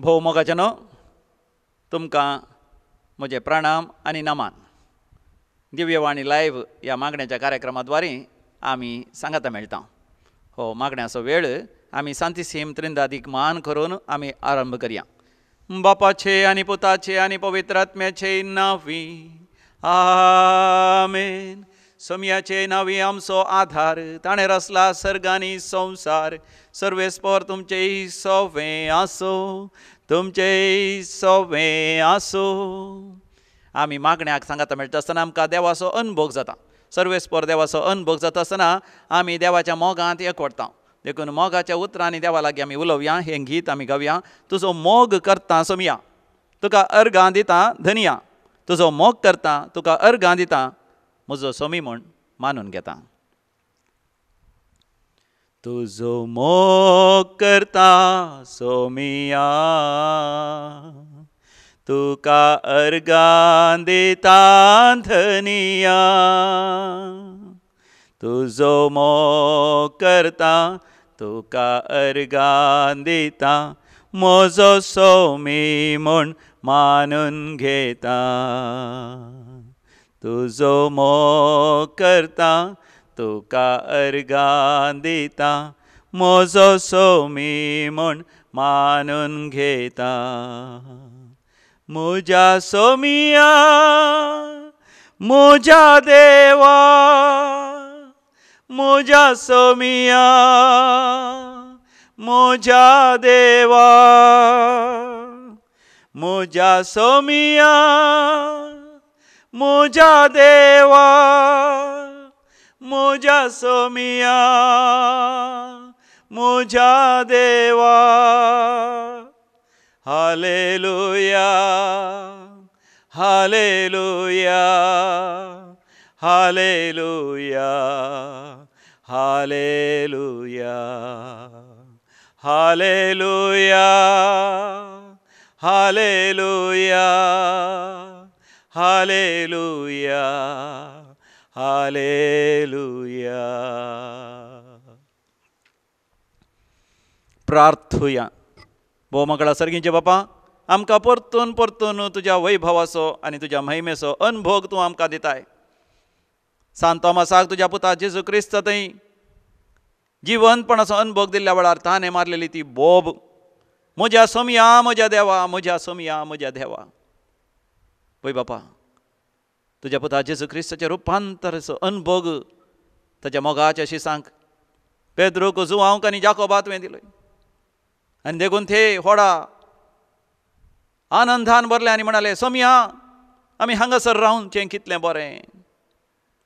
भोव मोगाचें न्हू तुमकां म्हजें प्रणाम आनी नमन. दिव्यवाणी लायव्ह ह्या मागण्याच्या कार्यक्रमाद्वारे आमी सांगाता मेळटा. हो मागण्याचो वेळ आमी सांतिसीम त्रिंदादीक मान करून आमी आरंभ करया. बापाचे आनी पुताचे आनी पवित्र आत्म्याचे नांवी आमेन. सोमयाचे नांवी आमचो आधार, ताणें रचला सर्ग आनी संवसार. सर्वेस्पर तुमचें सवें आसूं, तुमचें सवें आसूं. आमी मागण्याक सांगाता मेळटा आसतना आमकां देवाचो अनभोग जाता. सर्वेस्पर देवाचो अनभोग जाता आसतना आमी देवाच्या मोगांत एकवटता. देखून मोगाच्या उतरांनी देवा लागीं आमी उलोवया. हें गीत आमी गावया. तुजो मोग करता सोमया, तुका अर्गां दिता धनिया. तुजो मोग करता, तुका अर्गां दिता, म्हजो सोमी म्हूण मानून घेता. तुजो मोग करता सोमिया, तुका अर्गां दिता धनिया. तुजो मोग करता, तुका अर्गां दिता, म्हजो सोमी म्हूण मानून घेता. तुजो मोग करता, तुका अर्गां दिता, म्हजो सोमी म्हूण मानून घेता. म्हज्या सोमिया, म्हज्या देवा, म्हज्या सोमिया, म्हज्या देवा, म्हज्या सोमिया, म्हज्या देवा, म्हज्या सोमिया, म्हज्या देवा. Hallelujah, hallelujah, hallelujah, hallelujah, hallelujah, hallelujah, hallelujah, hallelujah. प्रार्थुया. भोव मंगळा सर्गींचे बापा, आमकां परतून परतून तुज्या वैभवाचो आनी तुज्या महिमेचो अनभोग तूं आमकां दिताय. सांत तोमासाक तुज्या पुता जेजू क्रिस्त थंय जिवंतपणाचो अनभोग दिल्ल्या वेळार ताणें मारलेली ती बोब, म्हज्या सोमया म्हज्या देवा, म्हज्या सोमया म्हज्या देवा. पळय बापा, तुज्या पुता जेजू क्रिस्ताचें रुपांतराचो अनभोग ताच्या मोगाच्या शिसांक पेद्रूक, जुवांक आनी जाकोबा तुवें दिलोय. आनी देखून ते व्हडा आनंदान भरले आनी म्हणाले, सोमया आमी हांगासर रावचें कितलें बरें.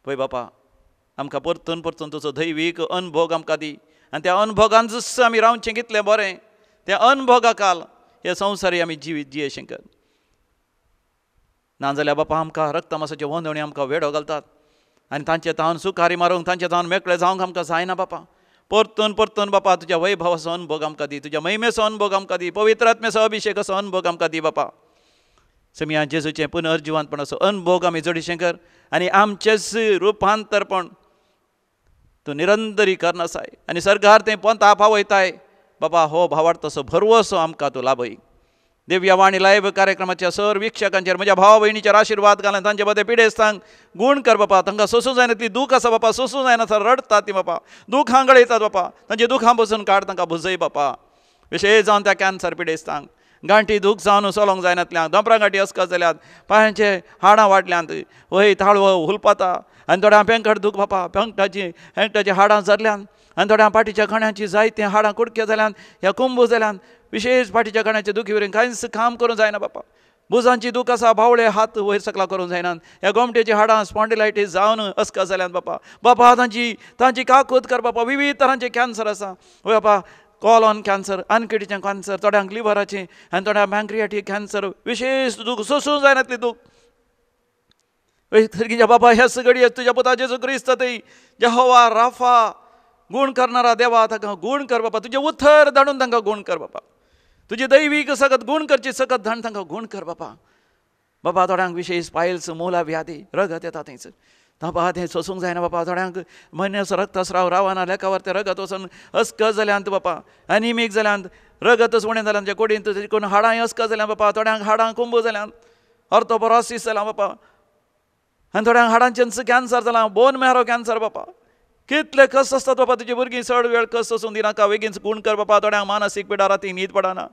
पळय बापा, आमकां परतून परतून तुजो दैवीक अनभोग आमकां दी आनी त्या अनभोगान आमी रावचें कितलें बरें. त्या अनभोगा काल हे संवसारी आमी जिवीत जियेशें कर. नाजाल्यार बापा आमकां रक्तमासाच्यो वंदवणी आमकां वेडो घालतात आनी तांचे तावन सुखारी मारूंक, तांचे तावन मेकळे जावंक आमकां जायना बापा. परतून परतून बापा तुज्या वैभवाचो अनभोग आमकां दी, तुज्या महिमेचो अनभोग आमकां दी, पवित्र आत्म्याचो अभिशेकाचो अनभोग आमकां दी बापा. समिया जेजूचें पुनर्जिवंतपणाचो अनभोग आमी जोडीशें कर आनी आमचेच रुपांतरपण तूं निरंतरी करनासाय आनी सर्गार तें पंता पावयताय बाबा. हो भावार्थाचो भरवसो आमकां तूं लाभय. दिव्यवाणी लायव्ह कार्यक्रमाच्या सर वीक्षकांचेर म्हज्या भावा भयणीचेर आशिर्वाद घालून तांचे बदे पिडेस्तांक गूण कर बापा. तांकां सोसूं जायना ती दूख आसा बापा, सोसूं जायना सर रडटात ती बापा, दुखां गळयतात बापा. तांचे दुखां बसून काड, तांकां भुजय बापा. विशेश जावन त्या कॅन्सर पिडेस्तांक, गांठी दूख जावन चलोंक जायनातल्यांक, दोंपरा गांठी अस्कत जाल्यात, पांयांचे हाडां वाडल्यांत, वय ताळवो हुलपाता आनी थोड्यां पेंकट दूख बापा, पेंकटाची हेंकटाची हाडां जाल्ल्यान आनी थोड्यां पाटीच्या कण्याची जायतीं हाडां कुडके जाल्यान, ह्या कुंबू जाल्यान. विशेश पाटीच्या कण्याचे दुखी वयर कांयच काम करूंक जायना बापा. भुजांची दूख आसा, बावळे हात वयर सकला करूंक जायनात, ह्या गोमटेची हाडां स्पॉन्डिलायटीस जावन अस्कत जाल्यान बापा. बापा तांची तांची काकूत कर बापा. विविध तरांचे कॅन्सर आसा वय बापा, कॉलॉन कॅन्सर, आनकिडीचें कॅन्सर, थोड्यांक लिवराचें आनी थोड्यांक पँक्रियाटीक कॅन्सर. विशेश दूख सोसूंक जायनातली दूख. सर्गीच्या बाबा, ह्याच घडये तुज्या पुता जेजू क्रिस्त थंय जेहोवा राफा गूण करणारा देवा, ताका गूण कर बापा. तुजें उतर धाडून तांकां गूण कर बापा. तुजी दैवीक सकत गूण करची सकत धाडून तांकां गूण कर बापा. बाबा थोड्यांक विशेश पायल्स मोला व्याधी रगत येता थंयसर, बाबा तें सोसूंक जायना बाबा. थोड्यांक म्हयन्याचो रक्तस्राव रावना, लेखावर तें रगत वचून अस्कत जाल्यांत बाबा, एनिमीक जाल्यांत. रगतच उणें जाल्यान तांच्या कुडींत, कोण हाडां अस्क जाल्यान बापा, थोड्यांक हाडां कुंबू जाल्यान, ऑर्थोपोरोसिस जालां बापा, आनी थोड्यांक हाडांचें कॅन्सर जालां, बोन मॅरो कॅन्सर बापा. कितले कस आसतात बापा तुजी भुरगीं, चड वेळ कस वचूंक दिनाका, बेगीन गूण कर बापा. थोड्यांक मानसीक पिडा, राती न्हीद पडना,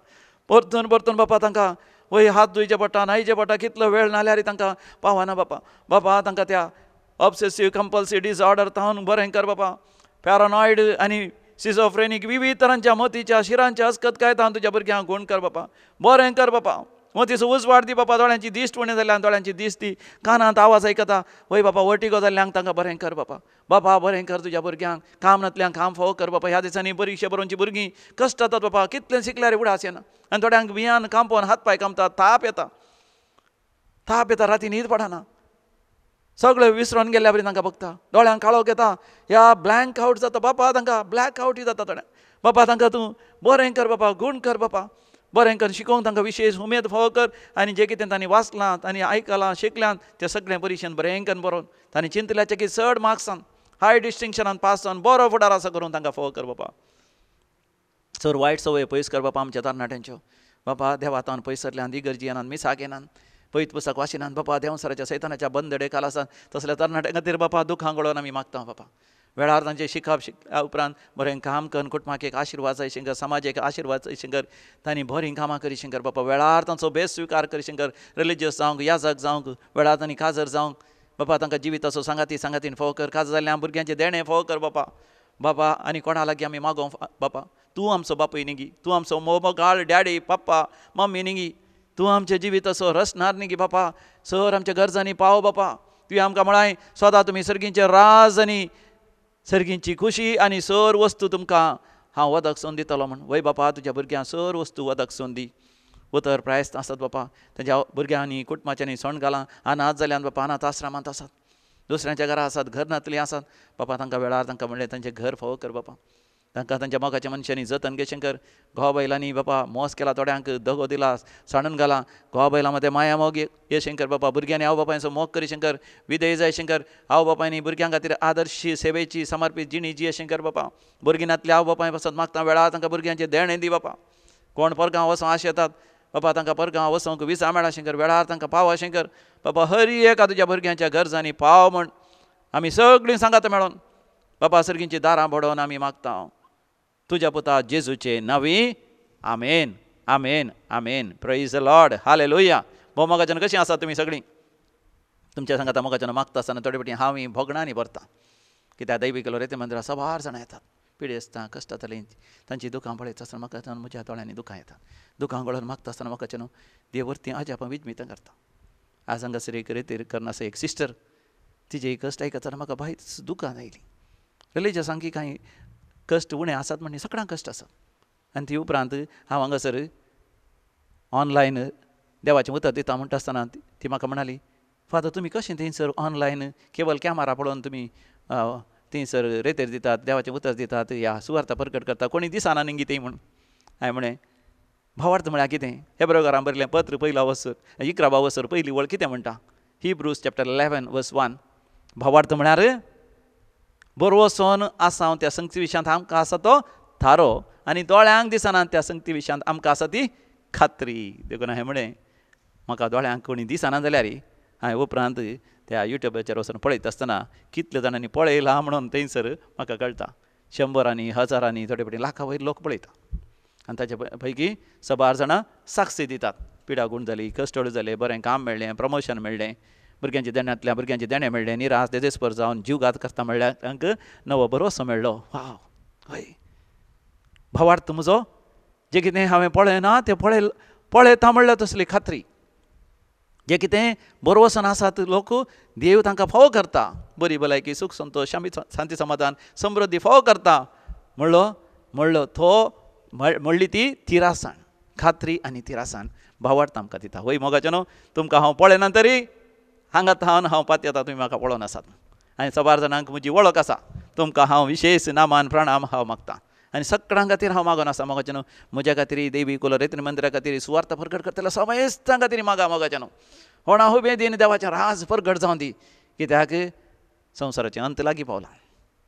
परतून परतून बापा तांकां वय हात धुयचे पडटा, न्हायचे पडटा, कितलो वेळ नाल्यार तांकां पावना बापा. बापा तांकां त्या ऑब्सेसीव कंपल्सिव डिसऑर्डर तावन बरें कर बापा. पॅरानॉयड आनी सिझोफ्रेनीक विविध तरांच्या मतीच्या शिरांच्या अस्कत काय तावन तुज्या भुरग्यांक गूण कर बापा, बरें कर बापा. मतीचो उजवाड दी बापा. दोळ्यांची दिश्ट उणें जाल्यान दोळ्यांची दिश्ट दी, कानांत आवाज आयकता वय बापा, वर्टिगो जाल्ल्यांक तांकां बरें कर बापा. बापा बरें कर तुज्या भुरग्यांक, काम नातल्यांक काम फावो कर बापा. ह्या दिसांनी परिक्षा बरोवची भुरगीं कश्ट जातात बापा, कितलें शिकल्यार उडास येना, आनी थोड्यांक बियान कांपोवन हात पांय कामतात, ताप येता, ताप येता, राती न्हीद पडना, सगळें विसरून गेल्ल्या बरी तांकां बघता, दोळ्यांक काळोख येता, ह्या ब्लँक आवट जाता बापा, तांकां ब्लॅक आवटय जाता थोड्यांक. बापा तांकां तूं बरें कर बापा, गूण कर बापा, बरें कर, शिकोवंक तांकां विशेश उमेद फावो कर, आनी जें कितें तांणी वाचलां, तांणी आयकलां, शिकल्यां तें सगळें परिक्षेन बरें करून बरोवन तांणी चिंतल्याचें की चड मार्क्सान हाय डिस्टिंक्शनान पास जावन बरो फुडार आसा करून तांकां फावो कर बापा. चड वायट संवय पयस कर बापा आमच्या तरणाट्यांच्यो बापा. देवातान पयस सरल्यान, इगर्जी येनात, मिसाक येनात, पयत पुस्तक वाचिनात बापा, देंवसराच्या सैतानाच्या बंदडे खाला आसात तसल्या तरणाट्यां खातीर बापा दुखां गळोवन आमी मागता बापा. वेळार तांचें शिकप, शिकल्या उपरांत बरें काम करून कुटुंबाक एक आशिर्वाद जाय शंकर, समाजाक आशिर्वाद जाय शंकर, तांणी बरीं कामां करी शंकर बापा. वेळार तांचो बेस स्विकार करी शंकर, रिलिजियस जावंक, याजक जावंक, वेळार तांणी काजर जावंक बापा. तांकां जिविताचो सांगाती सांगातीन फावो कर, काजर जाल्ल्या भुरग्यांचें देणें फावो कर बापा. बाबा आनी कोणा लागीं आमी मागोवंक बापा, तूं आमचो बापूय न्ही, तूं आमचो मोगाळ डॅडी पप्पा मम्मी न्ही, तूं आमच्या जिविताचो रसनार न्ही बापा. सर आमच्या गरजांनी पाव बापा. तुवें आमकां म्हळाय सदां तुमी सर्गींचे राज आनी सर्गींची खुशी आनी सर वस्तू तुमकां हांव वदक सोन दितलो म्हण. वय बापा तुज्या भुरग्यांक सर वस्तू वदक सोन दी. उतर प्रायस्त आसत बापा, तांच्या भुरग्यांनी कुटुंबाच्यांनी सण घालां, अनाथ जाल्यान बापा अनाथ आश्रमांत आसात, दुसऱ्यांच्या घरा आसात, घर नातलीं आसात बापा. तांकां वेळार तांकां म्हणलें तांचें घर फावो कर बापा. तांकां तांच्या मोगाच्या मनशांनी जतन घेशें कर. घोवा बैलांनी बापा मोस केला, थोड्यांक दगो दिला, सांडून घाला, घोवा बैलां मदें माया मोग येशें कर बापा. भुरग्यांनी आवय बापायचो मोग करी शंकर, विधेय जाय शंकर. आवय बापायनी भुरग्यां खातीर आदर्शी सेवेची समर्पीत जिणी जी अशें कर बापा. भुरगीं नातली आवय बापाय पासत मागता, वेळार तांकां भुरग्यांचें देणें दी बापा. कोण परगांव वचों आश येतात बापा, तांकां परगांव वचोंक विसा मेळा शंकर, वेळार तांकां पाव अशें कर बापा. हर एका तुज्या भुरग्यांच्या गरजांनी पाव म्हण आमी सगळीं सांगात मेळोन बापा सर्गींची दारां बडोवन आमी मागता तुज्या पुता जेजूचे नांवी, आमेन आमेन आमेन. Praise the Lord, hallelujah. भोव मोगाच्यान कशीं आसात तुमी सगळीं? तुमच्या सांगाता मोगाच्यान मागता आसतना थोडे फावटी हांव भोगणांनी भरता, कित्याक दैवी लोरेती मंदिरां सबार जाणां येतात, पिडेस्तां कश्टांतलीं, तांची दुखां पळयता आसतना म्हाका म्हज्या दोळ्यांनी दुखां येतात. दुखां गळोवन मागता आसतना म्हाका न्हू देव वरतीं अजापां विजमितां करता. आज हांगासर एक रेतीर करनासो एक सिस्टर, तिजे कश्ट आयकतना म्हाका भायच दुखां आयलीं. रिलिजियसांकी कांय कश्ट उणें आसात म्हण सगळ्यांक कश्ट आसात. आनी ती उपरांत हांव हांगासर ऑनलायन देवाचें उतर दिता म्हणटा आसतना ती म्हाका म्हणाली, फादर तुमी कशें थंयसर ऑनलायन केवल कॅमेरा पळोवन तुमी थंयसर रेतेर दितात, देवाचें उतर दितात, ह्या सुवार्ता परगट करता, कोणी दिसना न्ही ती म्हूण. हांवें म्हळें भावार्थ म्हळ्यार कितें? हेब्रेवकारां बरयलें पत्र पयलो वसर 11 वसर पयली वळ कितें म्हणटा? हिब्रूज चॅप्टर 11 वर्स 1. भावार्थ म्हळ्यार बरोवसोन आसा त्या संगती विशयांत आमकां आसा तो थारो, आनी दोळ्यांक दिसना त्या संगती विशयांत आमकां आसा ती खात्री. देखून हांवें म्हळें म्हाका दोळ्यांक कोणी दिसना जाल्यार हांवें उपरांत त्या युट्यूबाचेर वचून पळयता आसतना कितले जाणांनी पळयलां म्हणून थंयसर म्हाका कळटा. शंबरांनी, हजारांनी, थोडे फावटी लाखां वयर लोक पळयता. आनी ताचे पैकी सबार जाणां साक्षी दितात, पिडा गूण जाली, कस्टड जाले, बरें काम मेळ्ळें, प्रमोशन मेळ्ळें, भुरग्यांच्या देण्यांतल्या भुरग्यांचें देणें मेळ्ळें, निराश देदेस्पर जावन जीवघात करता म्हणल्यार तांकां नवो भरोसो मेळ्ळो. वाव, हय भावार्थ म्हजो जें कितें हांवें पळयना तें पळयता म्हणल्यार तसली खात्री. जें कितें भरवसन आसात लोक देव तांकां फावो करता, बरी भलायकी, सूख संतोश, शांती समाधान, समृद्धी फावो करता म्हणलो म्हणलो तो म्हणली ती थिरासाण, खात्री आनी थिरासाण भावार्थ आमकां दिता. वय मोगाचें न्हू, तुमकां हांव पळयना तरी हांगा थावन हांव पातयेता तुमी म्हाका पळोवन आसात. आनी सबार जाणांक म्हजी वळख आसा, तुमकां हांव विशेश नामान प्रणाम हांव मागता. आनी सगळ्यां खातीर हांव मागून आसा मोगाचें न्हू, म्हज्या खातीर देवी कुलरेत्न मंदिरा खातीर सुवार्थ परगट करतल्या समेस्तां खातीर मागा मोगाचें न्हू. होणा हुबेदीन देवाचें राज परगट जावं दी, कित्याक संवसाराचें अंत लागीं पावला,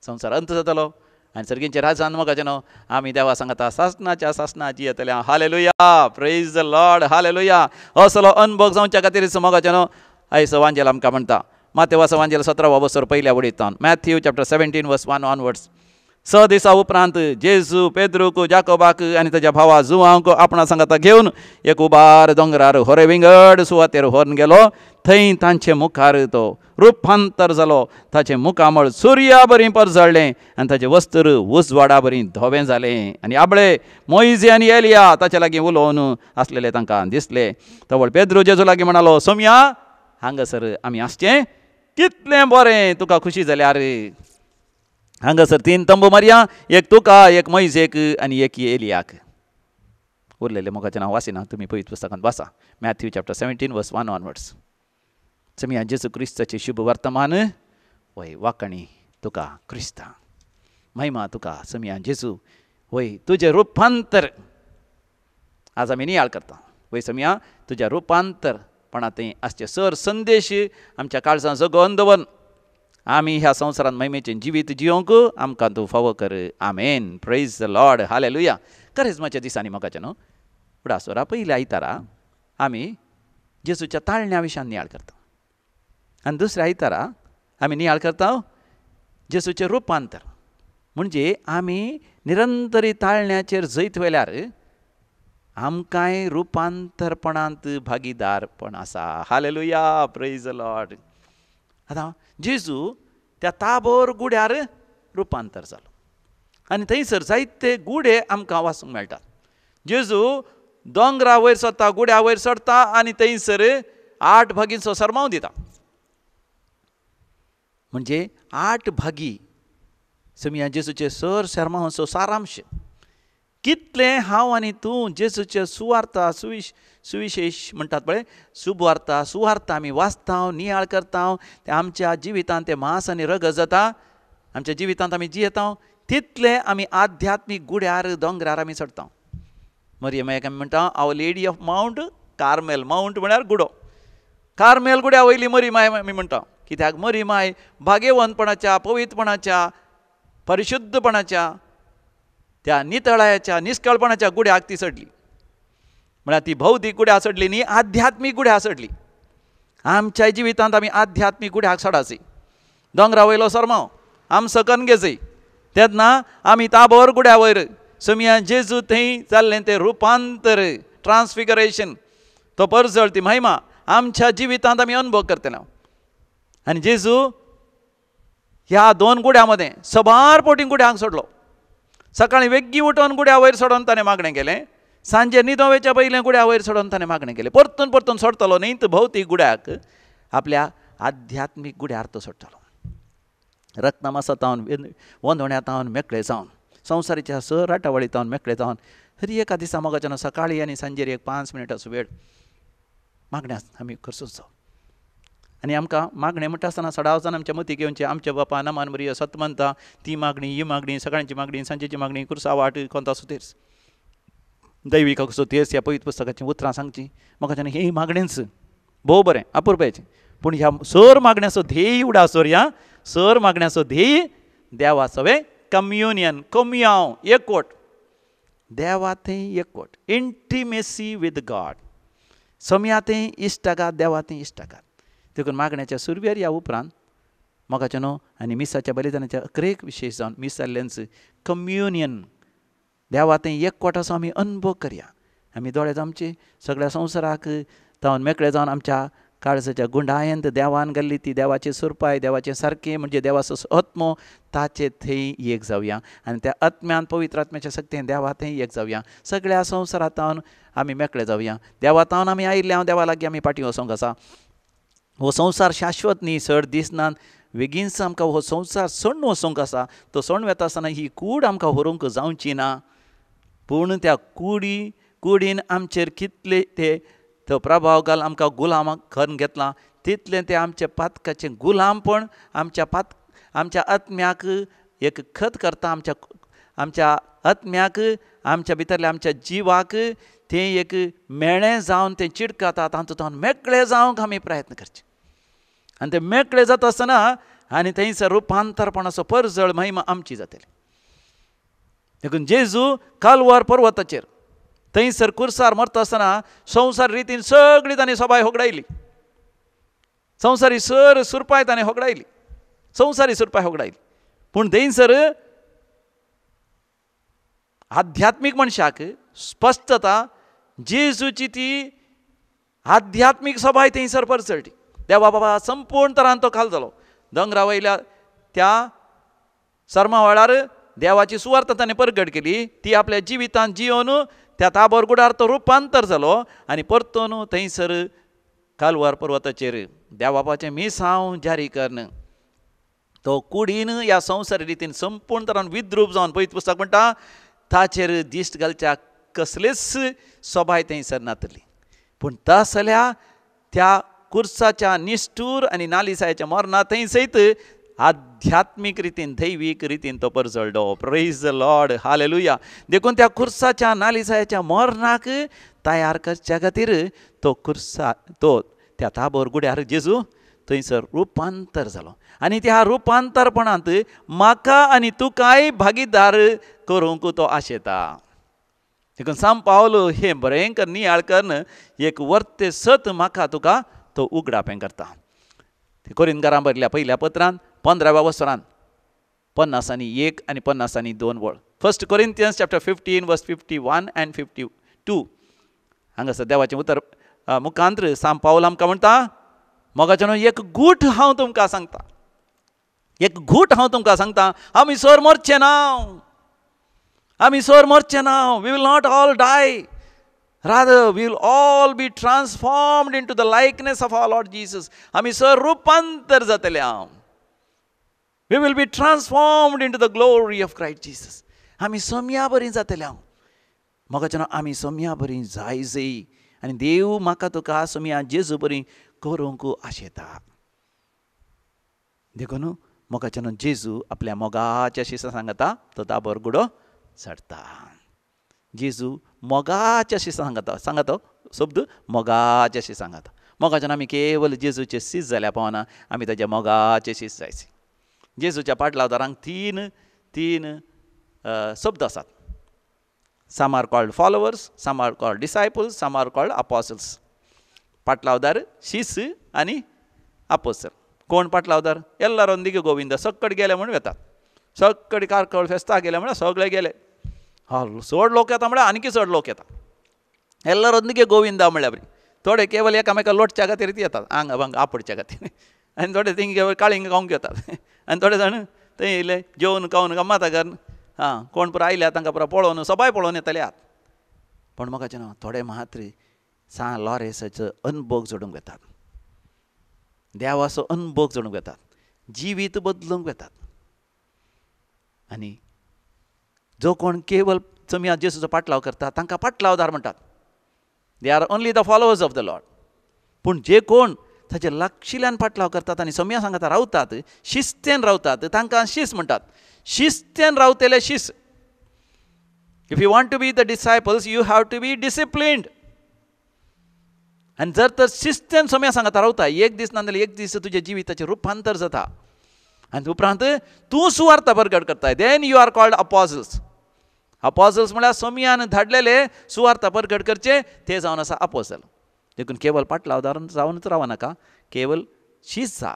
संवसार अंत जातलो आनी सर्गींचे राजान मोगाचें न्हू आमी देवा सांगता सासणाच्या सासणा जियेतल्या. Hallelujah, praise the Lord, hallelujah. असलो अनभोग जावच्या खातीर मोगाचें न्हू आयज वांजेल आमकां म्हणटा. मातेवाचो वांजेल 17 वसर पयल्या वडीतान, मॅथ्यू चॅप्टर 17 वर्स 1 ऑनवर्ड्स. 6 दिसा उपरांत जेजू पेद्रूक, जाकोबाक आनी ताच्या भावा जुवांक आपणा सांगाता घेवन एक उबार दोंगरार होरे विंगड सुवातेर व्हरून गेलो. थंय तांचे मुखार तो रुपांतर जालो. ताचें मुखामळ सुर्या बरी परजळ्ळें आनी ताचें वस्त्र उजवाडा बरी धवें जालें. आनी आबळे मोयजे आनी एलिया ताचे लागीं उलोवन आसलेले तांकां दिसले. तवळ पेद्रू जेजू लागीं म्हणालो, सोमया हांगासर आमी आसचें कितलें बरें, तुका खुशी जाल्यार हांगासर 3 तंबू मारया, एक तुका, एक मोयजेक आनी एक एलियाक. उरलेलें मोगाचें नांव वासिना, तुमी पवित्र पुस्तकांत वाचा. मॅथ्यू चॅप्टर 17 वर्स 1 ऑनवर्ड्स. समिया जेजू क्रिस्ताचें शुभ वर्तमान वय वाकणी तुका क्रिस्ता, महिमा तुका समिया जेजू. वय तुजें रुपांतर आज आमी नियाळ करता. वय समिया तुज्या रुपांतरपणा थंय आसचें सर संदेश आमच्या काळजां जगोवन दवर. आमी ह्या संवसारांत महिमेचें जिवीत जियोंक आमकां तूं फावो कर. आमेन, प्रेज the Lord, hallelujah. करेजमाच्या दिसांनी मोगाचें न्हू उडासोरा पयल्या आयतारा आमी जेजूच्या ताळण्या विशयान नियाळ करता आनी दुसऱ्या आयतारा आमी नियाळ करता जेजूचें रुपांतर. म्हणजे आमी निरंतरी ताळण्याचेर जैत व्हेल्यार आमकांय रुपांतरपणांत भागीदारपण आसा. Hallelujah, praise the Lord. आतां जेजू त्या ताबोर गुड्यार रुपांतर जालो आनी थंयसर जायते गुडे आमकां वाचूंक मेळटात. जेजू दोंगरा वयर सरता, गुड्या वयर चडटा आनी थंयसर 8 भागींचो सरमाव दिता. म्हणजे 8 भागी समिया जेजूचे सर सरमावाचो सारांश. कितलें हांव आनी तूं जेजूचे सुवार्ता सुविशेश म्हणटात पळय, सुवार्ता सुवार्ता आमी वाचता, नियाळ करता, ते आमच्या जिवितांत ते मांस आनी रगत जाता, आमच्या जिवितांत आमी जियेता. तितलें आमी आध्यात्मीक गुड्यार दोंगरार आमी चडटा. मरियमायक आमी म्हणटा our lady of Mount Carmel. Mount म्हळ्यार गुडो, कार्मेल गुड्या वयली मरिमाय आमी म्हणटा. कित्याक मरिमाय भाग्यवंतपणाच्या, पवित्रपणाच्या, परिशुद्धपणाच्या, त्या नितळायाच्या, निष्कळपणाच्या गुड्याक ती चडली. म्हळ्यार ती भौतीक गुड्या चडली न्ही, आध्यात्मीक गुड्या चडली. आमच्या जिवितांत आमी आध्यात्मीक गुड्याक चडाची. दोंगरा वयलो सरमाव आम सकन घेजय तेन्ना आमी ताबोर गुड्या वयर समिया जेजू थंय जाल्लें तें रुपांतर, ट्रान्सफिगरेशन, तो परजळ, ती महिमा आमच्या जिवितांत आमी अनुभव करतले. आनी जेजू ह्या 2 गुड्यां मदें सबार पोटी गुड्यांक सोडलो. सकाळीं वेग्गी उठोवन गुड्या वयर सोडून ताणें मागणें केलें, सांजे न्हिदो वेच्या पयलें गुड्या वयर सोडून ताणें मागणें केलें. परतून परतून सोडटलो न्ही, तर भौतीक गुड्याक आपल्या आध्यात्मीक गुड्यार तो सोडटलो. रक्तमासा तावन, वंदोण्या तावन मेकळे जावन, संवसारीच्या सर राटावळी तावन मेकळे जावन हर एका दिसा मोगाच्यान सकाळीं आनी सांजेर एक 5 मिनटाचो वेळ मागण्या आमी खर्चूच जावं. आनी आमकां मागणें म्हणटा आसतना सदांच जाण आमच्या मतीक येवचें, आमच्या बापा नमान मरिया सत म्हणटा ती मागणी, ही मागणी, सकाळची मागणी, सांजेची मागणी, कुर्सा वाट कोंता सुतेर्स दैवीक सुतेर्स ह्या पवित्र पुस्तकाचीं उतरां सांगचीं. म्हाका ही मागणेंच भोव बरें अपुरबायेचें, पूण ह्या सर मागण्याचो ध्येय उडासोर, ह्या सर मागण्याचो ध्येय देवा सवें कम्युनियन, कम्यांव, एकवट, देवा थंय एकवट, इंटिमेसी विथ गॉड, सम्या थंय इश्टागात, देवा थंय इश्टागात. देखून मागण्याच्या सुरवेर ह्या उपरांत मोगाचें न्हू आनी मिसाच्या बलिदानाच्या अकरेक विशेश जावन मीस जाल्लेंच कम्युनियन, देवा थंय एकवटाचो आमी अनुभव करया. आमी दोळे आमचे सगळ्या संवसाराक तावन मेकळे जावन आमच्या काळजाच्या गुंडायंत देवान घाल्ली ती देवाची सुरपाय, देवाचें सारकें म्हणजे देवाचो आत्मो ताचे थंय एक जावया आनी त्या आत्म्यान पवित्र आत्म्याच्या शक्तीन देवा थंय एक जावया. सगळ्या संवसारांत आमी मेकळे जावया. देवा तावन आमी आयिल्ले हांव देवा लागीं आमी फाटीं वचोंक आसा. हो संवसार शाश्वत न्ही, चड दिसना, बेगीनच आमकां हो संवसार सोडून वचोंक आसा. तो सोडून वेता आसतना ही कूड आमकां व्हरूंक जावची ना, पूण त्या कुडीन आमचेर कितले ते तो प्रभाव घाल आमकां गुलामाक करून घेतला तितलें तें आमच्या पातकाचें गुलामपण आमच्या आत्म्याक एक खत करता, आमच्या आत्म्याक, आमच्या भितरल्या आमच्या जिवाक तें एक मेळें जावन तें चिडकाता. तातूंत मेकळे जावंक आमी प्रयत्न करचे आनी तें मेकळे जाता आसतना आनी थंयसर रुपांतरपणाचो परजळ महिमा आमची जातली. देखून जेजू कालवार पर्वताचेर थंयसर कुर्सार मरता आसतना संवसार रितीन सगळी ताणें सबाय होगडायली, संवसारी सर सुरपाय ताणें होगडायली, संवसारी सुरपाय होगडायली. पूण थंयसर आध्यात्मीक मनशाक स्पश्टता जेजूची ती आध्यात्मीक सबाय थंयसर परचळटी. देवा बाबा संपूर्ण तरान तो खाल जालो. दोंगरा वयल्या त्या सरमा वेळार देवाची सुवार्थ ताणें परगट केली, ती आपल्या जिवितांत जियोन त्या ताबोर गुडार तो रुपांतर जालो आनी परतून थंयसर कालवार पर्वताचेर देवाबाचें मिसांव जारी करून तो कुडीन ह्या संवसारी रितीन संपूर्ण तरान विद्रूप जावन पवित्र पुस्तक म्हणटा ताचेर दिश्ट घालच्या कसलेच सोबाय थंयसर नातली. पूण तसल्या त्या कुर्साच्या निश्ठूर आनी नालिसायाच्या मरणा थंय सयत आध्यात्मीक रितीन दैवीक रितीन तो परजळ्ळो. Praise the Lord, hallelujah. देखून त्या कुर्साच्या नालिसायाच्या मरणाक तयार करच्या खातीर तो कुर्सा तो त्या ताबोर गुड्यार जेजू थंयसर रुपांतर जालो आनी त्या रुपांतरपणांत म्हाका आनी तुकाय भागीदार करूंक तो आशेता. देखून सांत पावल हें भयंकर नियाळ करून एक वर्ते सत म्हाका तुका तो उगडापें करता. कोरिंदकारां बरयल्या पयल्या पत्रान 15व्या वसरान 51 आनी 52 वळ. 1 Corinthians chapter 15 verse 51 and 52 हांगासर देवाचें उतर मुखांत्र सांत पावल आमकां म्हणटा, मोगाच्यानो एक गूठ हांव तुमकां सांगता, एक गूठ हांव तुमकां सांगता, आमी सर मरचे ना, आमी सर मरचे ना. We will not all die, rather we will all be transformed into the likeness of our Lord Jesus. आमी सर रुपांतर जातले. हांव we will be transformed into the glory of Christ Jesus. आमी सोम्या बरी जातले. हांव मोगाच्यानो आमी सोम्या बरी जाय जय आनी देव म्हाका तुका सोम्या जेजू बरी करूंक आशेता. देखून मोगाच्यानो जेजू आपल्या मोगाच्या शिसा सांगता तो ताबोर गुडो चडटा. जेजू मोगाच्या शिसा सांगता, सांगता शब्द मोगाच्या शीस सांगता. मोगाच्यान आमी केवल जेजूचे शीस जाल्यार पावना, आमी ताच्या मोगाचे शीस जायचे. जेजूच्या पाटलावदारांक तीन तीन शब्द आसात. Some are called followers, some are called disciples, some are called apostles. पाटलावदार, शीस आनी आपोसल. कोण पाटलावदार? एल्लारोंदिगे गोविंदा सक्कड गेले म्हूण वेतात, सक्कड कारकळ फेस्ता गेले म्हळ्यार सगळे गेले. हा चड लोक येता म्हळ्यार आनीक चड लोक येता. एल्लारोंदिगे गोविंदा म्हळ्यार बरी थोडे केवल एकामेका लोटच्या खातीर येतात, आंगा भांगा आपडच्या खातीर, आनी थोडे थिंग केवल काळींग खावंक येतात, आनी थोडे जाण थंय येयले जेवन खावन गम्माता करून आं कोण पुरो आयल्या तांकां पुरो पळोवन सबाय पळोवन येतले आत. पूण म्हाका न्हू थोडे मात्र सांत लॉरेसाचो अनभोग जोडूंक वेतात, देवाचो अनभोग जोडूंक वेतात, जिवीत बदलूंक वेतात. आनी जो कोण केवल चमया जेजूचो पाटलाव करता तांकां पाटलावदार म्हणटात. They are only the followers of the Lord. पूण जे कोण ताचे लागशिल्ल्यान पाटलाव करतात आनी सम्या सांगता रावतात, शिस्तेन रावतात, तांकां शीस म्हणटात. शिस्तेन रावतले शीस. If you want to be the disciples you have to be disciplined. आनी जर तर शिस्तेन सम्या सांगता रावता, एक दीस ना जाल्यार एक दीस तुज्या जिविताचें रुपांतर जाता आनी उपरांत तूं सुवार्थ परगट करताय. Then you are called apostles. Apostles म्हळ्यार सोमयान धाडलेले सुवार्थ परगट करचे ते जावन आसा अपोजल. देखून केवल पाटलावदार जावनच राव नाका, केवल शीस जा,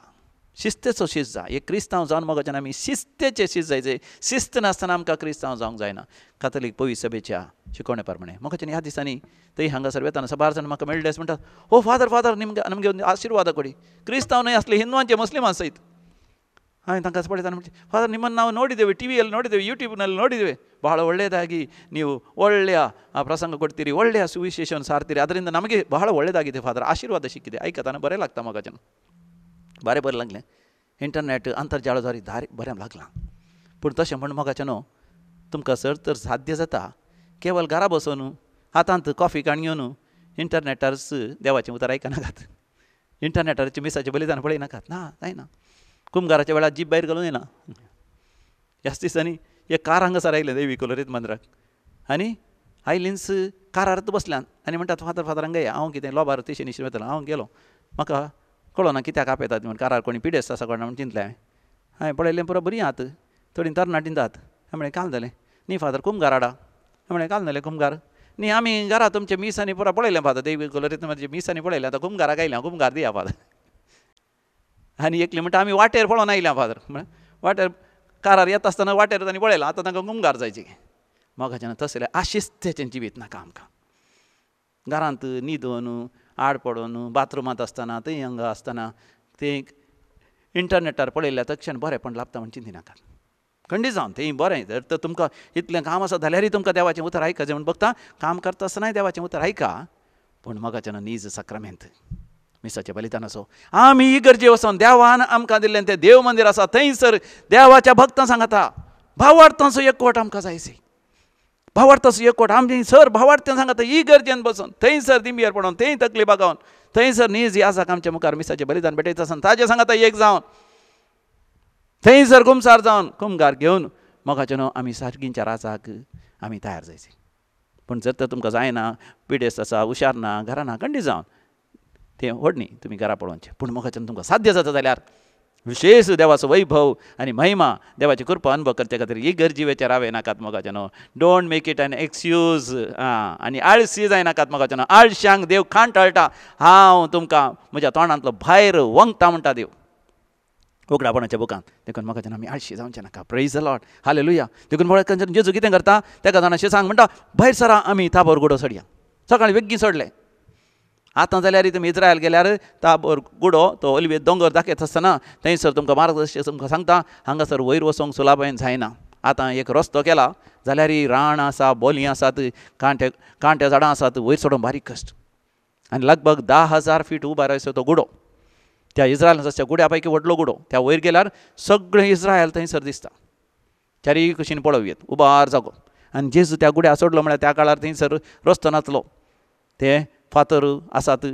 शिस्तेचो शीस जा. एक क्रिस्तांव जावन मोगाच्यान आमी शिस्तेचे शीस जायचे. शिस्त नासतना आमकां क्रिस्तांव जावंक जायना. कातोलीक पवित्र सभेच्या शिकवणे प्रमाणे मोगाच्यान ह्या दिसांनी थंय हांगासर वेताना सबार जाण म्हाका मेळ्ळे म्हणटात, हो फादर फादर निमगे नमगे आशिर्वाद कोडी. क्रिस्तांव न्हय आसले हिंदवांचे मुस्लिमां सयत. ಹಾಂ ತನಕ ಪಡಿತಾನೆ ಫಾದರ್ ನಿಮ್ಮನ್ನು ನಾವು ನೋಡಿದ್ದೇವೆ, ಟಿ ವಿಯಲ್ಲಿ ನೋಡಿದ್ದೇವೆ, ಯೂಟ್ಯೂಬ್ನಲ್ಲಿ ನೋಡಿದ್ದೇವೆ, ಬಹಳ ಒಳ್ಳೆಯದಾಗಿ ನೀವು ಒಳ್ಳೆಯ ಪ್ರಸಂಗ ಕೊಡ್ತೀರಿ, ಒಳ್ಳೆಯ ಸುವಿಶೇಷವನ್ನು ಸಾರ್ತೀರಿ, ಅದರಿಂದ ನಮಗೆ ಬಹಳ ಒಳ್ಳೆಯದಾಗಿದೆ ಫಾದರ್, ಆಶೀರ್ವಾದ ಸಿಕ್ಕಿದೆ. ಐಕತಾನೆ ಬರೆಯಲಾಗ್ತಾ ಮಗಜನ ಬಾರೆ ಬರಲಾಗ್ಲೆ ಇಂಟರ್ನೆಟ್ ಅಂತರ್ಜಾಲದ್वारे दारी बरें लागलां. पूण तशें म्हण मोगाच्यानो तुमकां सर तर साध्य जाता केवल घरा बसून हातांत कॉफी काण घेवन इंटरनेटारच देवाचें उतर आयकनाकात, इंटरनेटारचें मिसाचें बलिदान पळयनाकात. ना जायना. कुमगाराच्या वेळार जीप भायर घालून येना. ह्याच दिसांनी एक कार हांगासर आयलें देवी कोलोरीत मंदिराक आनी आयलींच कारार बसल्यान आनी म्हणटात फादर फादर हांगा या, हांव कितें लोबार तेशें निशें वतलो. हांव गेलो, म्हाका कळना कित्याक आपयतात म्हण, कारार कोणी पिडेस्त आसा कोणा म्हण चिंतलें हांवें. हांवें पळयलें पुरो बरी आहात, थोडीं तरणाटीं जात. हांवें म्हणलें काल जालें, न्ही फादर कुमगार हाडा. म्हणलें काल न्हले कुमगार न्ही, आमी घरा तुमचे मिसांनी पुरा पळयलें फादर, देवी कलरीत म्हजे मिसांनी पळयलें, आतां कुमगाराक आयलें, कुमगार दिया फादर. आनी एकली म्हणटा आमी वाटेर पळोवन आयल्या फादर, म्हळ्यार वाटेर कारार येता आसतना वाटेर तांणी पळयलां, आतां तांकां कुमगार जायची. मोगाच्यान तसलें आशिस्तेचें जिवीत नाका आमकां. घरांत न्हिदून आड पडून बाथरुमांत आसतना थंय हांगा आसतना ते इंटरनेटार पळयल्यार तक्षण बरेंपण लाभता म्हण चिंतिनाका. खंडीत जावन तें बरें जर तर तुमकां इतलें काम आसा जाल्यारय तुमकां देवाचें उतर आयका म्हूण बघता, काम करता आसतनाय देवाचें उतर आयका, पूण मोगाच्यान नीज साक्रामेंत मिसाचें बलिदान आसो. आमी इगर्जे वचोन देवान आमकां दिल्लें तें देव मंदीर आसा, थंयसर देवाच्या भक्तां सांगता भावार्थांचो एकवट आमकां जायसी, भावार्थाचो एकवट आमी सर भावार्थ्यां सांगता इगर्जेन बसून थंयसर दिंबियर पडोन थंय तकली बागावन थंयसर नीज याजाक आमच्या मुखार मिसाचें बलिदान भेटयता आसतना ताजें सांगता एक जावन थंयसर कुमसार जावन कुमगार घेवन मोगाचें न्हू आमी सारकींच्या राजाक आमी तयार जायची. पूण जर तर तुमकां जायना, पिडेस्त आसा, हुशार ना, घरा ना, खंडीत जावन तें व्हड न्ही तुमी घरा पळोवचें. पूण मोगाचें तुमकां साध्य जाता जाल्यार विशेष देवाचो वैभव आनी महिमा देवाची कृपा अनुभव करचे खातीर इगर्जी वेचे रावे नाकात मोगाचें न्हू. Don't make it an excuse. आं, आनी आळशी जायनाकात मोगाचें न्हू. आळशांक देव खाण टळटा, हांव तुमकां म्हज्या तोंडांतलो भायर वंगता म्हणटा देव उगडापणाच्या बुकांत. देखून मोगाचें आमी आळशी जावचें नाका. Praise the Lord, hallelujah. देखून मोगाचें जेजू कितें करता तेका जाणां अशें सांग म्हणटा भायर सरा आमी ताबोर गुडो चडया. सकाळीं बेगीन चडले. आतां जाल्यार तुमी इज्रायल गेल्यार ताबोर गुडो तो ओलिवे दोंगर दाखयता आसतना थंयसर तुमकां मार्गदर्शक तुमकां सांगता हांगासर वयर वचोंक सुलाबायन जायना. आतां एक रस्तो केला जाल्यार रान आसा, बोली आसात, कांटे कांटे झाडां आसात, वयर चडोवंक बारीक कश्ट. आनी लगभग 10,000 फीट उबार आसता तो गुडो. त्या इज्रायलान आसा गुड्या पैकी व्हडलो गुडो. त्या वयर गेल्यार सगळें इज्रायल थंयसर दिसता, चारीय कुशीन पळोवयेत उबार जागो. आनी जेजू त्या गुड्या चडलो म्हळ्यार त्या काळार थंयसर रस्तो नासलो, ते फातर आसात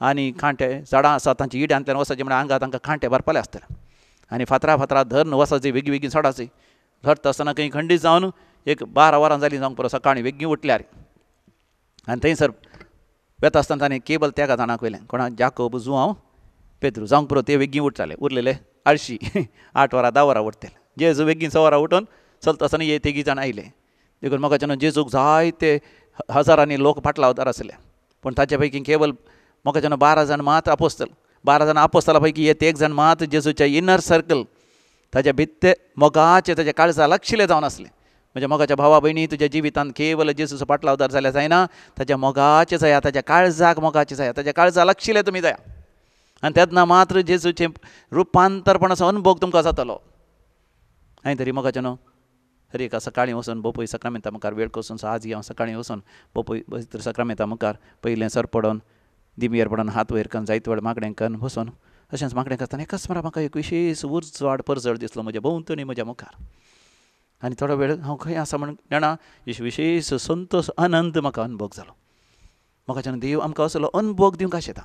आनी कांटे झाडां आसात, तांच्या इड्यांतल्यान वचपाचें म्हळ्यार आंगा तांकां कांटे भरपाले आसतले. आनी फातरा फातरा धरून वचपाची बेगीन बेगीन चडाची. चडटा आसतना खंय खंडीत जावन एक 12 वरां जालीं जावंक पुरो सकाळीं बेगीन उठल्यार. आनी थंयसर वेता आसतना ताणें केबल तेगा जाणांक व्हेलें, कोणा जाकोब, जुआंव, पेद्रू जावंक पुरो. ते बेगीन उठताले, उरलेले आळशी 8 वरां 10 वरां उठतले. जेजू बेगीन 6 वरां उठून चलता आसतना हे तेगी जाण आयले. देखून मोगाच्यान जेजूक जायते हजारांनी लोक फाटलावदार आसले, पूण ताचे पैकी केवल मोगाच्यान 12 जाण मात आपोस्तल. 12 जाण आपोस्तला पैकी हे 1 जाण मात जेजूच्या इनर सर्कल ताच्या भित्ते मोगाचे ताच्या काळजा लागशिल्ले जावन आसले. म्हणजे मोगाच्या भावा भयणी तुज्या जिवितांत केवल जेजूचो पाटलावदार जाल्यार जायना, ताच्या मोगाचे जाया, ताच्या काळजाक मोगाचे जाया, ताच्या काळजा लागशिल्ले तुमी जाया. आनी तेन्ना मात्र जेजूचें रुपांतरपणाचो अनुभव तुमकां जातलो. हांवें तरी मोगाचें न्हू हर एका सकाळीं वचून बोपय साक्रामेंता मुखार वेळ कसून आज हांव सकाळीं वचून बोपय पवित्र साक्रामेंता मुखार पयलें सर पडोन दिमयेर पडोन हात वयर करून जायत वेळ मागणें करून बसून अशेंच मागणें करतना एकच म्हाका म्हाका एक विशेष उजवाड परजळ दिसलो म्हज्या भोंवतणी म्हज्या मुखार. आनी थोडो वेळ हांव खंय आसा म्हण जाणा विशेष संतोष आनंद म्हाका अनुभव जालो. म्हाका देव आमकां असलो अनुभव दिवंक आशेता.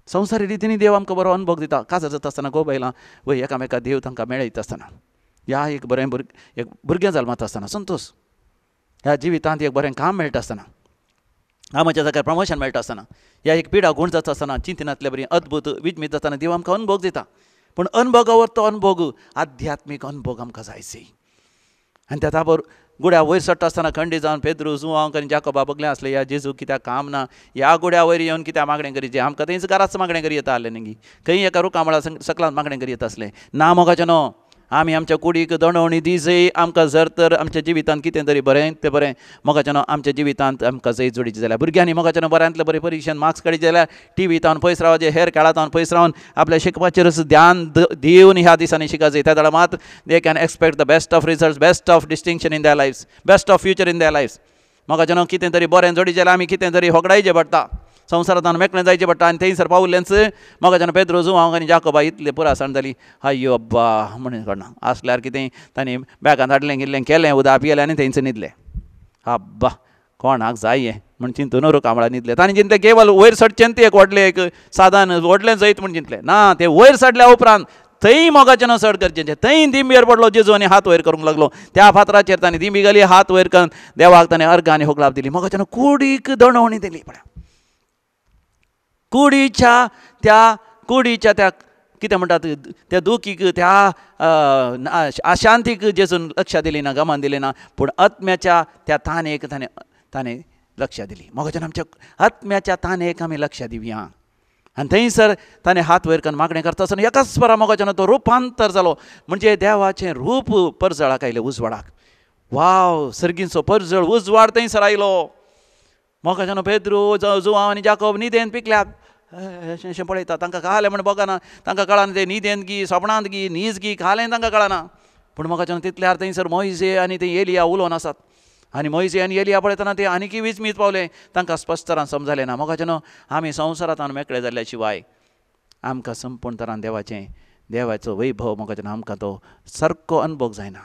संवसारी रितींनी देव आमकां बरो अनुभव दिता. काजार जाता आसतना गो बायलां वय एकामेका देव तांकां मेळयता आसतना, ह्या एक बरें एक भुरगें जल्मता आसतना संतोष, ह्या जिवितांत एक बरें काम मेळटा आसतना, कामाच्या जाग्यार प्रमोशन मेळटा आसतना, ह्या एक पिडा गूण जाता आसतना चिंतनांतले बरी अद्भुत विजमीत जातना देव आमकां अनुभव दिता. पूण अनुभवावर तो अनुभव आध्यात्मीक अनुभव आमकां जायसी. आनी त्या ताबर गुड्या वयर चडटा आसतना खंडी जावन पेद्रू, जुआंव आनी जाकोबा बगले आसले, ह्या जेजू कित्याक काम ना, ह्या गुड्या वयर येवन कित्याक मागणें करीचे, आमकां थंयच घराच मागणें करी येता आसलें न्ही, खंय एका रुखा मळा सकलांत मागणें करी येता आसलें ना. मोगाचें न्हू आमी आमच्या कुडीक दणवणी दिजय आमकां जर तर आमच्या जिवितांत कितें तरी बरें तें बरें मोगाचें न्हू आमच्या जिवितांत आमकां जैत जोडीचें जाल्यार भुरग्यांनी मोगाचें न्हू बऱ्यांतलें बरें परिक्षेन मार्क्स काडचे जाल्यार टिवी तावन पयस रावचें, हेर खेळांत पयस रावन आपल्या शिकपाचेरच ध्यान दिवन ह्या दिसांनी शिकायचें. त्या वेळार मात they can expect the best of results, best of distinction in their lives, best of future in their lives. मोगाचें न्हू कितें तरी बरें जोडीचें जाल्यार आमी कितें तरी होगडायचें पडटा, संवसारांत मेकळें जायचें पडटा. आनी थंयसर पावल्लेंच मोगाच्यान पेद्रू, जुआंव आनी जाकोबा इतले पुरासाण जाली, हायो अब्बा म्हणून कळना आसल्यार कितें तांणी बॅगांत हाडलें कितलें केलें, उदक पियेलें आनी थंयच न्हिदले. अब्बा कोणाक जाय हें म्हण चिंतून रुखामळार न्हिदले. तांणी चिंतलें केवल वयर चडचें तें एक व्हडलें एक साधन व्हडलें जैत म्हूण चिंतलें ना. तें वयर चडल्या उपरांत थंय मोगाचें न्हू चड गरजेचें. थंय दिंबेर पडलो जेजू आनी हात वयर करूंक लागलो. त्या फातराचेर ताणें दिंबी घाली, हात वयर करून देवाक ताणें अर्घ आनी होगडाप दिली. मोगाचें न्हू कुडीक दणवणी दिली. पळय कुडीच्या त्या कितें म्हणटात त्या दुखीक त्या अशांतीक जेजून लक्ष दिली ना, गमान दिलें ना, पूण आत्म्याच्या त्या तानेक ताणें ताणें लक्ष दिली. मोगाच्यान आमच्या आत्म्याच्या तानेक आमी लक्ष दिवया. आनी थंयसर ताणें हात वयर करून मागणें करता आसतना एकाच परा मोगाच्यान तो रुपांतर जालो, म्हणजे देवाचें रूप परजळाक आयलें, उजवाडाक. वाव, सर्गींचो परजळ उजवाड थंयसर आयलो. मोगाच्यान पेद्रू जुवांव आनी जाकोब न्हिदेन पिकल्यात अशें अशें पळयता, तांकां खालें म्हण बगना, तांकां कळना ते न्हिदेन गी सपनांत गी न्हीज गी खालें तांकां कळना. पूण मोगाच्यान तितल्यार थंयसर मोयजे आनी ते एलिया उलोवन आसात आनी मोयजे आनी एलिया पळयतना ते आनीकय विस्मीत पावले, तांकां स्पश्ट तरान समजलें ना. मोगाच्यान आमी संवसारांत मेकळे जाल्ल्या शिवाय आमकां संपूर्ण तरान देवाचें देवाचो वैभव मोगाच्यान आमकां तो सारको अनुभव जायना,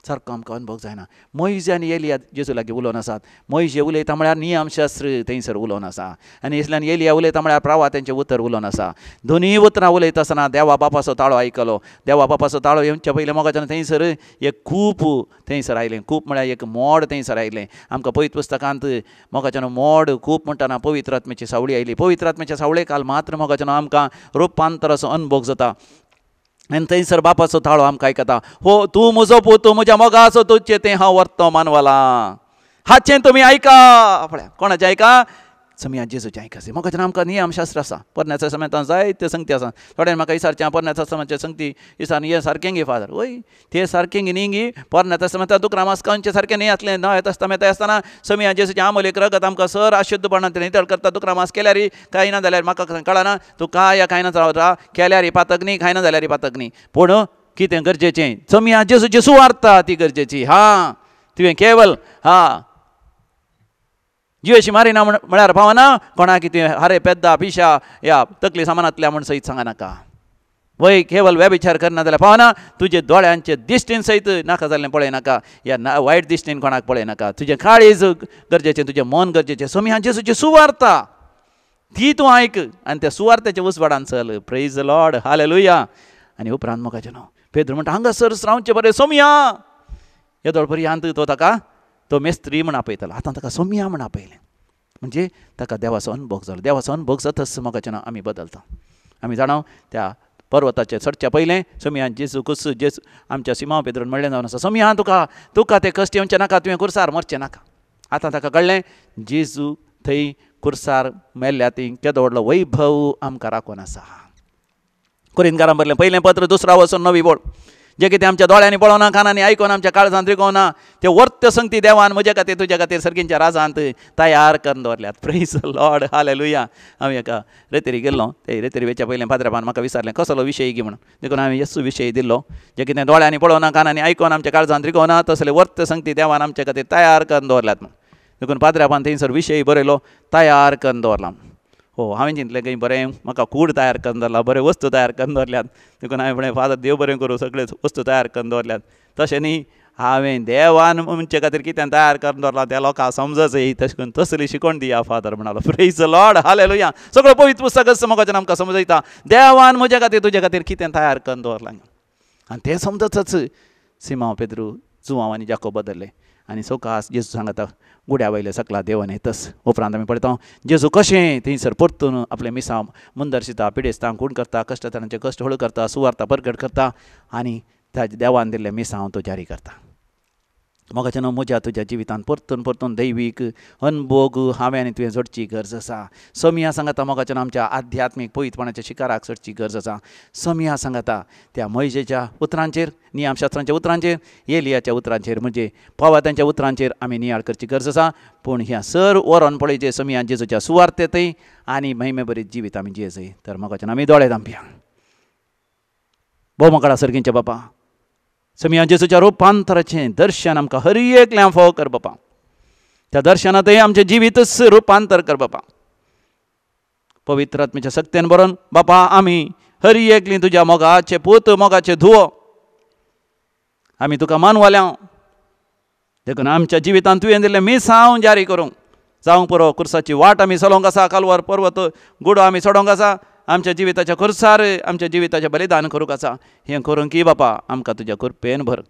सारको आमकां अनुभव जायना. मोयजे आनी एलिया जेजू लागीं उलोवन आसात. मोयजे उलयता म्हळ्यार नियमशास्त्र थंयसर उलोवन आसा आनी इसल्यान एलिया उलयता म्हळ्यार प्रावा तेंचें उतर उलोवन आसा. दोनूय उतरां उलयता आसतना देवा बापाचो ताळो आयकलो. देवा बापाचो ताळो येवच्या पयलीं मोगाच्यान थंयसर एक कूप थंयसर आयलें. कूप म्हळ्यार एक मोड थंयसर आयलें. आमकां पवित्र पुस्तकांत मोगाच्यान मोड कूप म्हणटना पवित्र आत्म्याची सावळी आयली. पवित्र आत्म्याच्या सावळे काल मात्र मोगाच्यान आमकां रुपांतराचो अनुभव जाता आनी थंयसर बापाचो ताळो आमकां आयकता, हो तूं म्हजो पूत, तूं म्हज्या मोगाचो, तुजें तें हांव वर्तो मानवलां, हाचें तुमी आयका. पळया कोणाचें आयका? समिया जेजूचें आयका. मोगाच्यान आमकां नियमशास्त्र आसा, पोरण्या समेतान जायते संगती आसा. थोड्यांनी म्हाका विचारचें पोरण्या समेताचे संगती विचार हें सारकें गे फादर? वय तें सारकें गी न्ही गी, पोरण्या तस्तामेंतान दुकरां मास्कांचें सारकें न्ही आसलें. नव्या तस्तामेंत आसतना समिया जेजूचें आमोलेक रगत आमकां सर अशुद्धपणांत नितळ करता. दुकरां मास केल्यार कांय ना जाल्यार म्हाका कळना तूं काय कांय ना रावता, केल्यार पातक न्ही, खायना जाल्यार पातक न्ही, पूण कितें गरजेचें समिया जेजूची सुवार्ता ती गरजेची. हां तुवें केवल हां जिवेशी मारिना म्हळ्यार पावना, कोणाक तुवें हारे पेद्दा पिशा या तकली सामानांतल्या म्हण सयत सांगा नाका. वय केवल व्यभिचार करना जाल्यार पावना, तुजे दोळ्यांचे दिश्टीन सयत नाका जाल्लें पळय नाका, या वायट दिश्टीन कोणाक पळय नाका. तुजें काळीज गरजेचें, तुजें मन गरजेचें. समिया जेजूची सुवार्ता ती तूं आयक आनी त्या सुवार्तेच्या उजवाडान चल. Praise Lord, hallelujah. आनी उपरांत मोगाचें न्हू पेद्रू म्हणटा हांगासर रावचें बरें सोमिया. येदोळ पर्यंत तो ताका तो मेस्त्री म्हण आपयतालो, आतां ताका सोमिया म्हण आपयलें. म्हणजे ताका देवाचो अनुभव जालो. देवाचो अनुभव जातच मोगाचें नांव आमी बदलता. आमी जाणा त्या पर्वताचेर चडच्या पयलें सोमिया जेजू कुस जेजू आमच्या सिमांव पेद्रून म्हणलें जावन आसा, सोमिया तुका तुका ते कश्ट येवचें नाका, तुवें कुर्सार मरचें नाका. आतां ताका कळ्ळें जेजू थंय कुर्सार मेल्ल्या ती केदो व्हडलो वैभव आमकां राखून आसा. कोरिंतकारां बरलें पयलें पत्र दुसरा वचून नवी बोळ, जे कितें आमच्या दोळ्यांनी पळोवना, कानांनी आयकोना, आमच्या काळजांत रिगोवना, ते वर्त संगती देवान म्हजे खातीर तुज्या खातीर सर्गींच्या राजांत तयार करून दवरल्यात. Praise Lord, hallelujah. हांव एका रेतेरी गेल्लो, ते रेतेरी वेच्या पयलें पाद्राबान म्हाका विचारलें कसलो विशय गी म्हणून, देखून हांवें येसू विशय दिल्लो. जे कितें दोळ्यांनी पळोवना, कानांनी आयकोना, आमच्या काळजांत रिगोवना, तसले वर्त संगती देवान आमच्या खातीर तयार करून दवरल्यात म्हणून. देखून पाद्राबान थंयसर विशय बरयलो, तयार करून दवरला. हो हांवें चिंतलें की बरें म्हाका कूड तयार करून दवरला, बरें वस्तू तयार करून दवरल्यात. देखून हांवें म्हणलें फादर देव बरें करूं, सगळे वस्तू तयार करून दवरल्यात. तशें न्ही, हांवें देवान म्हणचे खातीर कितें तयार करून दवरलां त्या लोकांक समजच तशें करून तसली शिकवण दिया फादर म्हणालो. Praise Lord, hallelujah. सगळो पवित्र पुस्तकच मोगाच्यान आमकां समजयता देवान म्हजे खातीर तुजे खातीर कितें तयार करून दवरलां. आनी तें समजतच सिमांव पेद्रू जुवांव आनी जाकोब बदल्ले आनी सवकास जेजू सांगता गुड्या वयले सकला देवन येतच. उपरांत आमी पळयता जेजू कशें थंयसर परतून आपलें मिसांव मुंदरशिता, पिडेस्तांक खूण करता, कश्टतांचे कश्ट हळू करता, सुवार्ता परगट करता आनी त्या देवान दिल्लें मिसांव तो जारी करता. मोगाचें न्हू म्हज्या तुज्या जिवितांत परतून परतून दैवीक अनभोग हांवें आनी तुवें जोडची गरज आसा. समिया सांगता मोगाचें आमच्या आध्यात्मीक पवित्रपणाच्या शिकाराक चडची गरज आसा. समिया सांगता त्या मोयजेच्या उतरांचेर, नियमशास्त्रांच्या उतरांचेर, एलियाच्या उतरांचेर, म्हणजे पवात्यांच्या उतरांचेर आमी नियाळ करची गरज आसा. पूण ह्या सर वरोन पळयचें समिया जेजूच्या सुवार्तेंतय आनी महिमे बरी जिवीत आमी जियेजय. तर मोगाचें आमी दोळे धांपया. भोव मोगाळ सर्गींच्या बापा, समिया जेजूच्या रुपांतराचें दर्शन आमकां हर एकल्यान फावो कर बापा. त्या दर्शनांतय आमचें जिवीतच रुपांतर कर बापा. पवित्र आत्म्याच्या सक्तेन बरोवन बापा आमी हर एकलीं तुज्या मोगाचे पूत, मोगाचे धुवो, आमी तुका मानवल्या. देखून आमच्या जिवितांत तुवें दिल्लें मिसांव जारी करूंक जावंक पुरो. कुर्साची वाट आमी चलोवंक आसा, कालवार पर्वत गुडो आमी चडोवंक आसा, आमच्या जिविताच्या खुर्सार आमच्या जिविताचें बलिदान करूंक आसा. हें करूंक की बापा आमकां तुज्या कृपेन भर.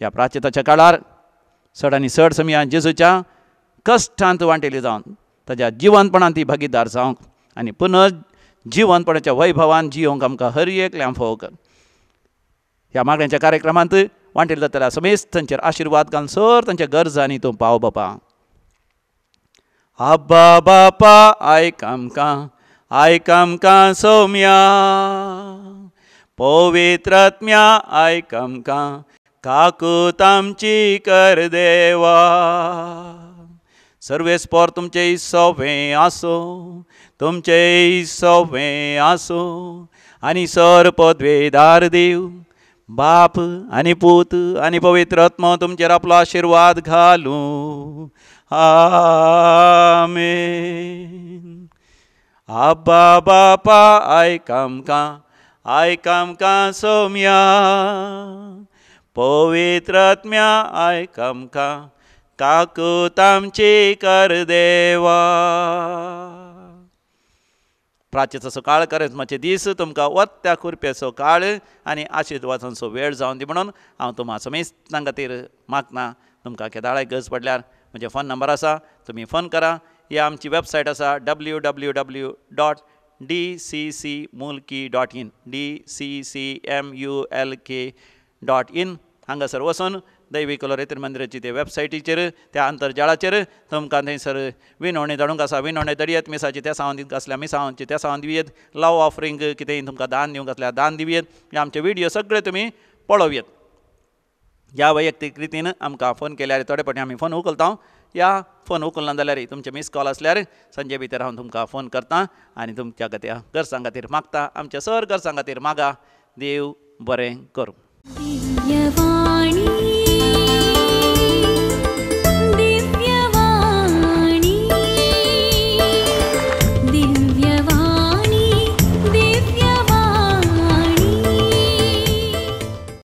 ह्या प्राचिताच्या काळार चड आनी चड समिया जेजूच्या कश्टांत वांटेली जावन ताज्या जिवनपणांत ती भागीदार जावंक आनी पुनः जिवनपणाच्या वैभवान जियोंक आमकां हर एकल्यान फोव कर। ह्या मागण्यांच्या कार्यक्रमांत वांटेल जातल्या समेस्त तांचेर आशिर्वाद घालून सर तांच्या गरजांनी तूं पाव बापा। आब्बा बापा आयक आमकां, आयक आमकां सौम्या, पवित्र आत्म्या आयक आमकां, काकूत आमची कर देवा। सर्वेस्पोर तुमचे सोवें आसूं, तुमचे सोवें आसूं, आनी सर पदवेदार देव बाप आनी पूत आनी पवित्र आत्मो तुमचेर आपलो आशिर्वाद घालूं। आमेन। आब्बा बापा आयक आमकां, आयक आमकां सौम्या, पवित्र आत्म्या आयक आमकां, काकूत आमची कर देवा। प्राचीचो काळ करेज्माचे दीस तुमकां वत्त्या खुरप्याचो काळ आनी आशिर्वादांचो वेळ जावन दी म्हणून हांव तुमकां समेस्तां खातीर मागता। तुमकां केदाळाय गरज पडल्यार म्हजे फोन नंबर आसा, तुमी फोन करा। या आमची वेबसायट आसा www.dccmulki.in dccmulk.in हांगासर वचून दैवी कलोरेतर मंदिराची ते वेबसायटीचेर त्या आंतरजाळाचेर तुमकां थंयसर विनवणी धाडूंक आसा। विनवणी धाडयेत, मिसाची त्या सावन दिवंक आसल्यार मिसांची त्या सावन दिवयेत, लव ऑफरिंग कितेंय तुमकां दान दिवंक आसल्यार दान दिवयेत। आमचे व्हिडियो सगळे तुमी पळोवयेत। ह्या वैयक्तीक रितीन आमकां फोन केल्यार थोडे फावटी आमी फोन उखलता, या फोन उखलना जाल्यार तुमचे मिस कॉल आसल्यार संजय भितर हांव तुमकां फोन करता आनी तुमच्या खातीर गरजां खातीर मागता। आमच्या सर गरजां खातीर मागा। देव बरें करूं।